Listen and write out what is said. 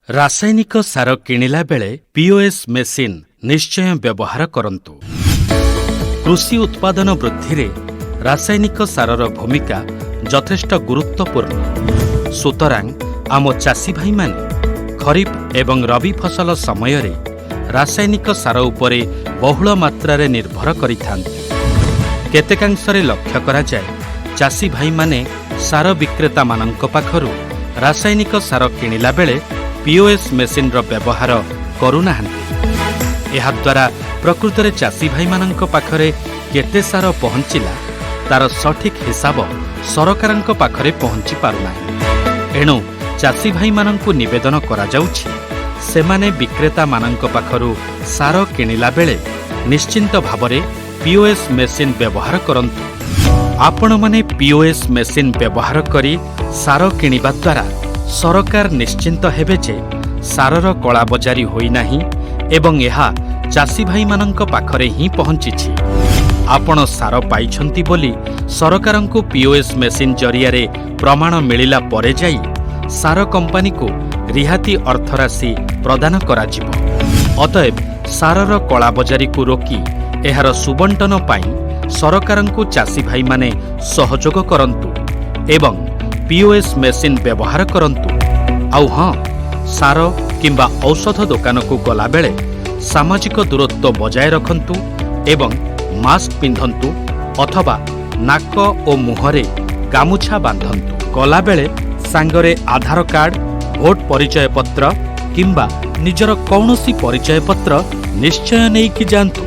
ରାସାୟନିକ ସାର କିଣିଲା ବେଳେ ପିଓଏସ୍ ମେସିନ୍ ନିଶ୍ଚୟ ବ୍ୟବହାର କରନ୍ତୁ। କୃଷି ଉତ୍ପାଦନ ବୃଦ୍ଧିରେ ରାସାୟନିକ ସାରର ଭୂମିକା ଯଥେଷ୍ଟ ଗୁରୁତ୍ୱପୂର୍ଣ୍ଣ। ସୁତରାଂ ଆମ ଚାଷୀ ଭାଇମାନେ ଖରିଫ ଏବଂ ରବି ଫସଲ ସମୟରେ ରାସାୟନିକ ସାର ଉପରେ ବହୁଳ ମାତ୍ରାରେ ନିର୍ଭର କରିଥାନ୍ତି। କେତେକାଂଶରେ ଲକ୍ଷ୍ୟ କରାଯାଏ, ଚାଷୀ ଭାଇମାନେ ସାର ବିକ୍ରେତାମାନଙ୍କ ପାଖରୁ ରାସାୟନିକ ସାର କିଣିଲା ବେଳେ ପିଓଏସ୍ ମେସିନ୍ର ବ୍ୟବହାର କରୁନାହାନ୍ତି। ଏହାଦ୍ୱାରା ପ୍ରକୃତରେ ଚାଷୀ ଭାଇମାନଙ୍କ ପାଖରେ କେତେ ସାର ପହଞ୍ଚିଲା, ତାର ସଠିକ୍ ହିସାବ ସରକାରଙ୍କ ପାଖରେ ପହଞ୍ଚି ପାରୁନାହିଁ। ଏଣୁ ଚାଷୀ ଭାଇମାନଙ୍କୁ ନିବେଦନ କରାଯାଉଛି, ସେମାନେ ବିକ୍ରେତାମାନଙ୍କ ପାଖରୁ ସାର କିଣିଲା ବେଳେ ନିଶ୍ଚିନ୍ତ ଭାବରେ ପିଓଏସ୍ ମେସିନ୍ ବ୍ୟବହାର କରନ୍ତୁ। ଆପଣମାନେ ପିଓଏସ୍ ମେସିନ୍ ବ୍ୟବହାର କରି ସାର କିଣିବା ଦ୍ୱାରା ସରକାର ନିଶ୍ଚିନ୍ତ ହେବେ ଯେ ସାରର କଳାବଜାରୀ ହୋଇନାହିଁ ଏବଂ ଏହା ଚାଷୀ ଭାଇମାନଙ୍କ ପାଖରେ ହିଁ ପହଞ୍ଚିଛି। ଆପଣ ସାର ପାଇଛନ୍ତି ବୋଲି ସରକାରଙ୍କୁ ପିଓଏସ୍ ମେସିନ୍ ଜରିଆରେ ପ୍ରମାଣ ମିଳିଲା ପରେ ଯାଇ ସାର କମ୍ପାନୀକୁ ରିହାତି ଅର୍ଥରାଶି ପ୍ରଦାନ କରାଯିବ। ଅତଏବ ସାରର କଳାବଜାରୀକୁ ରୋକି ଏହାର ସୁବଣ୍ଟନ ପାଇଁ ସରକାରଙ୍କୁ ଚାଷୀ ଭାଇମାନେ ସହଯୋଗ କରନ୍ତୁ ଏବଂ ପିଓଏସ୍ ମେସିନ୍ ବ୍ୟବହାର କରନ୍ତୁ। ଆଉ ହଁ, ସାର କିମ୍ବା ଔଷଧ ଦୋକାନକୁ ଗଲାବେଳେ ସାମାଜିକ ଦୂରତ୍ୱ ବଜାୟ ରଖନ୍ତୁ ଏବଂ ମାସ୍କ ପିନ୍ଧନ୍ତୁ ଅଥବା ନାକ ଓ ମୁହଁରେ ଗାମୁଛା ବାନ୍ଧନ୍ତୁ। ଗଲାବେଳେ ସାଙ୍ଗରେ ଆଧାର କାର୍ଡ, ଭୋଟ ପରିଚୟ ପତ୍ର କିମ୍ବା ନିଜର କୌଣସି ପରିଚୟ ପତ୍ର ନିଶ୍ଚୟ ନେଇକି ଯାଆନ୍ତୁ।